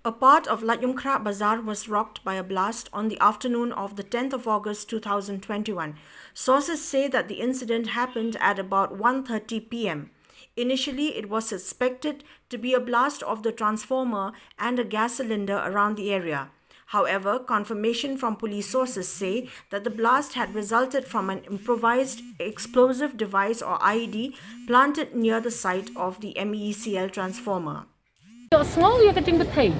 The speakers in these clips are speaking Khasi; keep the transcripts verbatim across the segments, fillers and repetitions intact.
A part of Laitumkhrah Bazar was rocked by a blast on the afternoon of the tenth of August two thousand twenty-one. Sources say that the incident happened at about one thirty p m. Initially, it was suspected to be a blast of the transformer and a gas cylinder around the area. However, confirmation from police sources say that the blast had resulted from an improvised explosive device or I E D planted near the site of the M E E C L transformer. Ïohsngew ïa ka jingbthei.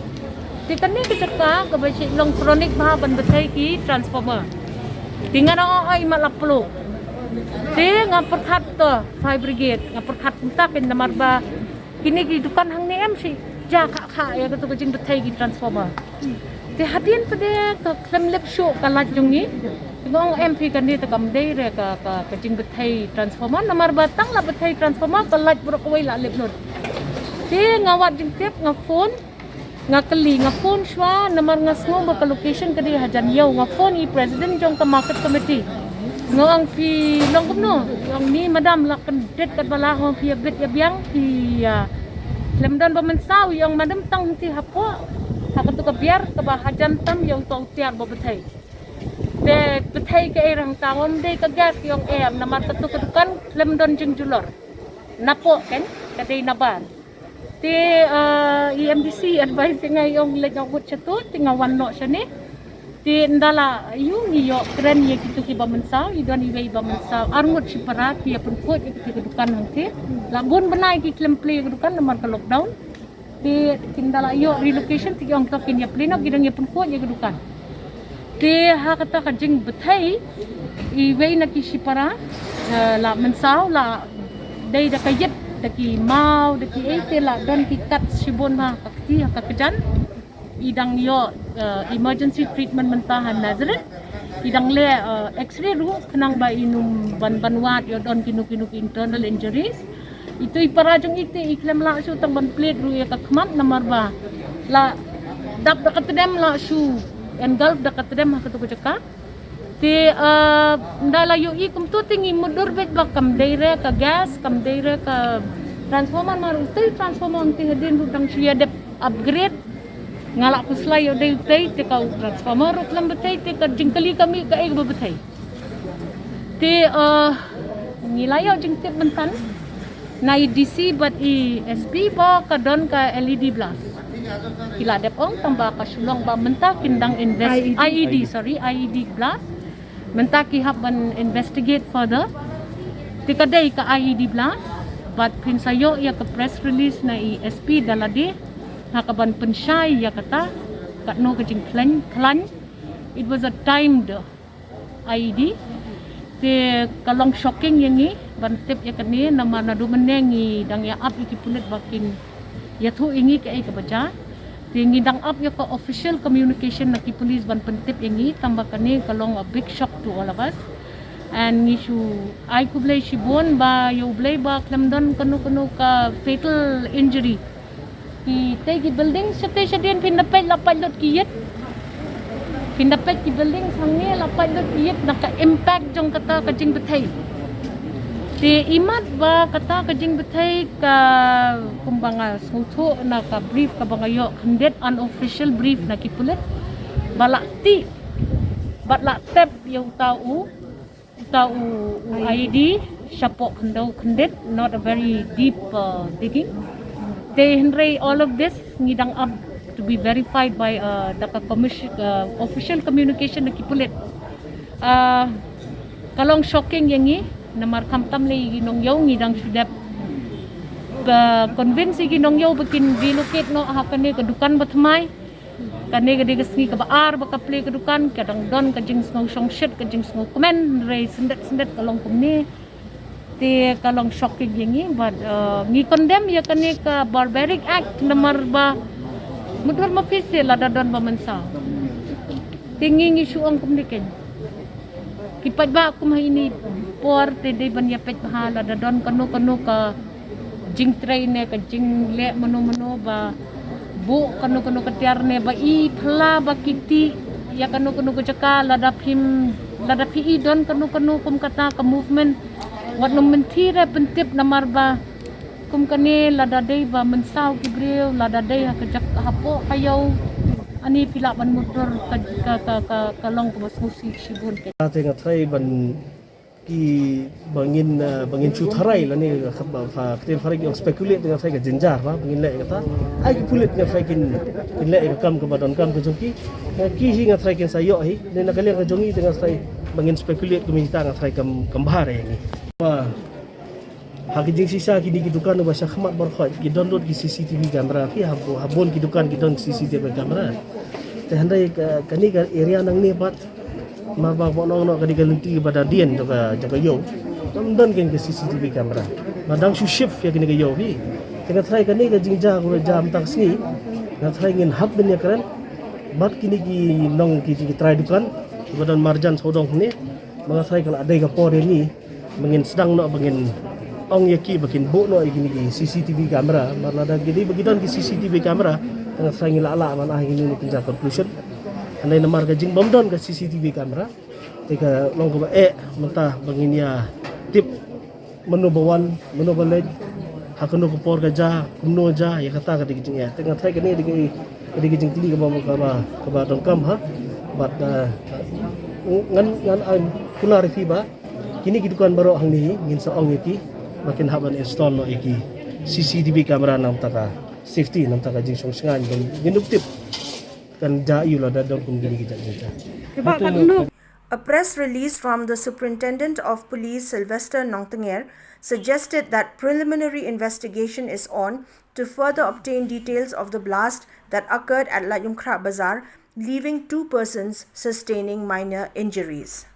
Te kane ka jaka kaba shu long chronic bha ban bthei ki transformer. Te nga ong, "Ai, ma la plo." Te nga pyrkhat to fire brigade, nga pyrkhat kumta kein namar ba kine ki dukan hangne em shi ja kha kha ïa kato ka jingbthei ki transformer. Te hadien pat de ka khlem lep shuh ka light jong ngi. Nga ong, "Em phi, kane te kam dei re ka, ka, ka jingbthei transformer, namar ba tang la bthei transformer ka light baroh kawei la lep lut." Te nga wad jingtip, nga phone, nga kylli, nga phone shuwa namar nga sngew ba ka location ka dei hajan ïew. Nga phone ïa i president jong ka market committee. Nga ong, "Phi long kumno?" Ong, "Ni madam, la kyndit katba lah, ong, phi ïa bit ïa biang, phi ïa khlem don ba mynsaw." Ong, "Madam, tang hangtei hapoh ha kato ka biar kaba hajan tam ïa uto u tiar ba bthei." Te bthei kaei hangta? Ym dei ka gas? Ong, "Em, namar kato ka dukan khlem don jingjulor napoh, kan ka dei nabar." Te, ah, i M D C advice ïa nga, ong, "Leit noh ngut shato." Te nga wan noh shane. Te ynda la ïoh, ngi ïoh kren ïa kito kiba mynsaw, i don iwei ba mynsaw, arngut shipara ki ïa pynkhuid ïa kito ki dukan hangtei. La bun bnai ki khlem plie ïa ka dukan namar ka lockdown. Te ynda la ïoh relocation te ki ong to kin ïa plie noh, ki dang ïa pynkhuid ïa ka dukan. Te ha kata ka jingbthei, iwei na ki shipara, eh, la mynsaw, la dei da ka ïit, da ki maw, da ki ei, te la don ki kat shibun ha ka kti, ha ka kjat. I dang ïoh, eh, emergency treatment mynta ha Nazareth. I dang leh, eh, X-ray ruh khnang ba in ym ban, ban wad ïoh don kino kino ki internal injuries. Ito i para jong i te i khlem lah shuh tang ban plie ruh ïa ka khmat namar ba la dap da ka tdem, lah shuh engulf da ka tdem ha kato ka jaka. Te, eh, ynda la ïohi kumto te ngi mutdur beit ba kam dei re ka gas, kam dei re ka transformer, namar uto i transformer te hadien ruh dang shu ïa dep upgrade. Nga lah khuslai ïoh dei uto te ka transformer ruh khlem bthei, te ka jingkylli ka mih kaei ba bthei. Te, eh, ngi la ïoh jingtip mynta na i D C bad i S P ba ka don ka L E D blast. Ki la dep ong tang ba ka shu long, ba mynta kin dang invest, I E D. I E D, sorry, I E D blast. Mynta ki hap ban investigate further. Te ka dei ka I E D blast, bad phin sa ïoh ïa ka press release na i S P da lade ha kaban pynshai ïa kata, katno ka jingkhlaiñ, khlaiñ. It was a timed I E D. Te ka long shocking ïa ngi ban tip ïa kane, namar naduh mynne ngi dang ïa ap ïa ki pulit ba kin ïathuh ïa ngi kaei kaba jia. Te ngi dang ap ïa ka official communication na ki police ban pyntip ïa ngi, tang ba kane ka long a big shock to all of us. And ngi shu ai khublei shibun ba ïa U Blei ba khlem don kano kano ka fatal injury. Ki tei ki building shatei shadien phin da peit la pait lut ki ïit. Phin da peit ki building hangne la pait lut ki ïit na ka impact jong kata ka jingbthei. Te imat ba kata ka jingbthei ka, kumba nga sngewthuh na ka brief kaba nga ïoh khyndiat, unofficial brief na ki pulit, ba la tih bad la tep ïa uta u, uta u, u I E D shapoh khyndew khyndiat, not a very deep, uh, digging. Te hynrei all of this ngi dang ap to be verified by, uh, da ka commission, uh, official communication na ki pulit. Uh, ka long shocking ïa ngi, namar khamtam lei ïa ki nongïew, ngi dang shu dep, uh, convince ïa ki nongïew ba kin relocate noh ha kane ka dukan ba thymmai. Kane ka dei ka sngi kaba ar ba ka plie ka dukan, ka dang don ka jingsngew shongshit, ka jingsngew kmen, hynrei syndet syndet ka long kumne. Te ka long shocking ïa ngi, bad, uh, ngi condemn ïa kane ka barbaric act namar ba mutdur ma phi seh lada don ba mynsaw. Te ngi ngi shu ong kumne kein. Ki paidbah kum ha ine i por te dei ban ïa peit bha lada don kano kano ka jingtrei ne ka jingleh mano mano ba buh kano kano ka tiar ne ba i phylla ba ki tih ïa kano kano ka jaka, lada phim, lada phi i don kano kano kum kata ka movement, wat nym mynthi re pyntip namar ba Kum kane lada dei ba mynsaw ki briew, lada dei ha ka jaka hapoh ka ïew, ani phi lah ban mutdur ka, ka, ka, ka, ka long kaba sngewsih shibun. Te nga tharai ban ki ba ngin, uh, ba ngin shu tharai lane ka ba, ba ktien phareng ki ong speculate, nga tharai ka jynjar ba, ba ngin leh kata. Ai ki pulit nga tharai kin, kin leh ka kam kaba donkam ka jong ki. Ki hi nga tharai kin sa ïoh hi. Ne na ka liang ka jong ngi te nga tharai ba ngin speculate kumne ta nga tharai kam, kam bha re ngi. Ba ha ki jingshisha kine ki dukan ba sha khmat bor khoi ki don lut ki C C T V camera, phi ha bun ki dukan ki don C C T V camera. Te hynrei kane ka area nangne pat, mar ba bok nong no kane ka lynti ba da dien jong ka, jong ka ïew. Tam don kane ka C C T V camera. Ba dang shu shift ïa kane ka ïew phi. Te nga tharai kane ka jingjia ka jia mynta ka sngi. Nga tharai ngin hap ban ïakren bad kine ki nong ki, ki trai dukan ba don marjan sawdong ne. Ba nga tharai ka la dei ka por ïa ngi ba ngin sdang noh ba ngin ong ïa ki ba kin buh noh ïa kine ki C C T V camera. Mar lada ki dei ba ki don ki C C T V camera, nga tharai ngi la lah ban ai kine ki conclusion. Hynrei namar ka jingbym don ka C C T V camera te ka long kaba eh mynta ba ngin ïa tip mano ba wan, mano ba leit, ha kano ka por ka jia, kumno jia, ïa kata ka dei ka jingeh. Te nga tharai kane ka dei ka jingkylli kaba, kaba, kaba donkam ha. Bad, uh, ngan, ngan ai kular ïa phi ba kine ki dukan baroh hangne ngin sa ong ïa ki ba kin hap ban install noh ïa ki C C T V camera namar ka safety, namar ka jingshong shngaiñ, ngin dup tip kan jia ïa u lada don kum kine ki jait jia. A press release from the Superintendent of Police, Sylvester Nongtnger, suggested that preliminary investigation is on to further obtain details of the blast that occurred at Laitumkhrah Bazar, leaving two persons sustaining minor injuries.